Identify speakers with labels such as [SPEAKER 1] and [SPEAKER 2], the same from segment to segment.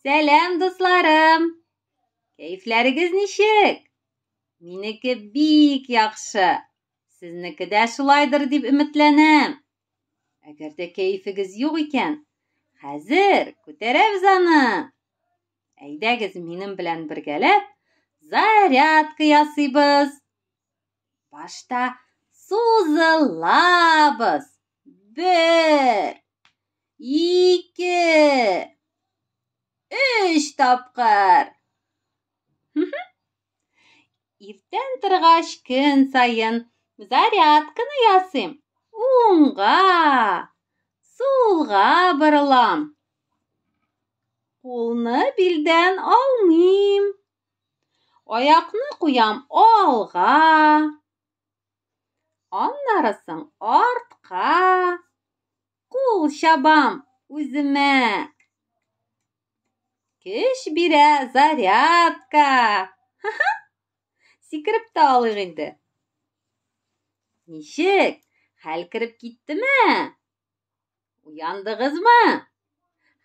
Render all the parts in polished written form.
[SPEAKER 1] Сәлам, дусларым! Кәефләрегез ничек? Минеке бик яхшы. Сезнеке дә шулайдыр дип өметләнәм. Әгәр дә кәефегез юк икән, хәзер күтәрәбез аны. Әйдәгез минем белән бергәләп зарядка ясыйбыз. Башта сузылабыз. Бер, ике, өч тапкыр. Иртән торгач көн саен зарядканы ясыйм. Уңга, сулга борылам. Кулны билдән алмыйм. Аякны куям алга. Аннары соң артка. Кул чабам үземә. Көч бирә зарядка. Сикереп тә алыйк инде. Ничек? Хәл кереп киттеме? Уяндыгызмы?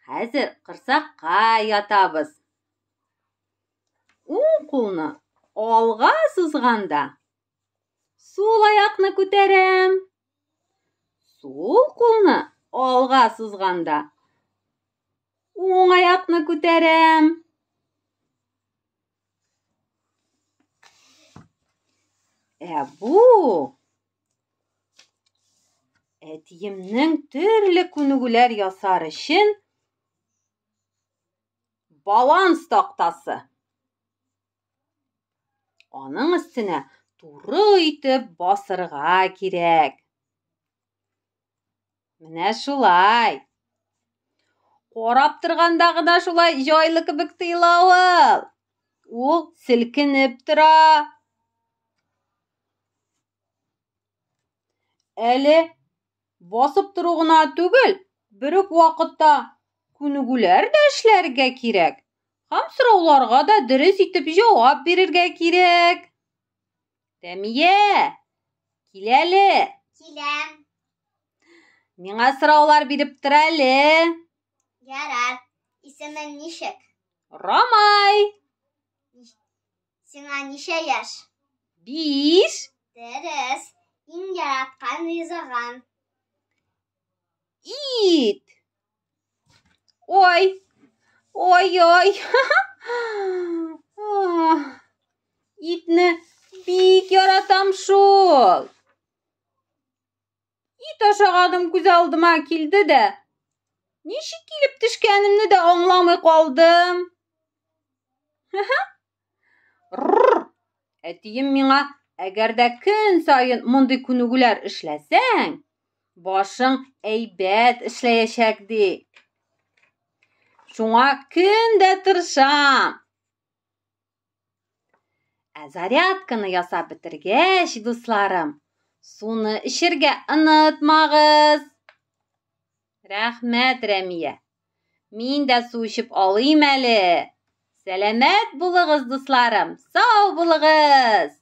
[SPEAKER 1] Хәзер корсакка ятабыз. Уң кулны алга сузганда сул аякны күтәрәм. Сул кулны алга сузганда уң аякны күтәрәм. Ә бу әтиемнең төрле күнегүләр ясар өчен баланс тактасы. Аның өстенә туры итеп басырга кирәк. Менә шулай. Карап торганда гына шулай җайлы кебек тоела ул. Ул селкенеп тора. Әле басып тору гына түгел, бер үк вакытта күнегүләр дә эшләргә кирәк. Һәм сорауларга да дөрес итеп җавап бирергә кирәк. Тәмия, кил әле.
[SPEAKER 2] Киләм.
[SPEAKER 1] Миңа сораулар биреп тор әле.
[SPEAKER 2] Ярар. Исемең ничек?
[SPEAKER 1] Рамай.
[SPEAKER 2] Сиңа ничә яшь?
[SPEAKER 1] 5.
[SPEAKER 2] Дөрес. Иң яраткан ризыгың?
[SPEAKER 1] Ит. Ой. Ой-ой. Итне бик яратам шул. Ит ашаганым күз алдыма килде дә, ничек килеп төшкәнемне дә аңламый калдым. Рррр. Әтием миңа, әгәр дә көн саен мондый күнегүләр эшләсәң, башың әйбәт эшләячәк, ди. Шуңа көн дә тырышам. Ә зарядканы ясап бетергәч, дусларым, суны эчергә онытмагыз. Рәхмәт, Рәмия. Мин дә су эчеп алыйм әле. Сәламәт булыгыз, дусларым. Сау булыгыз.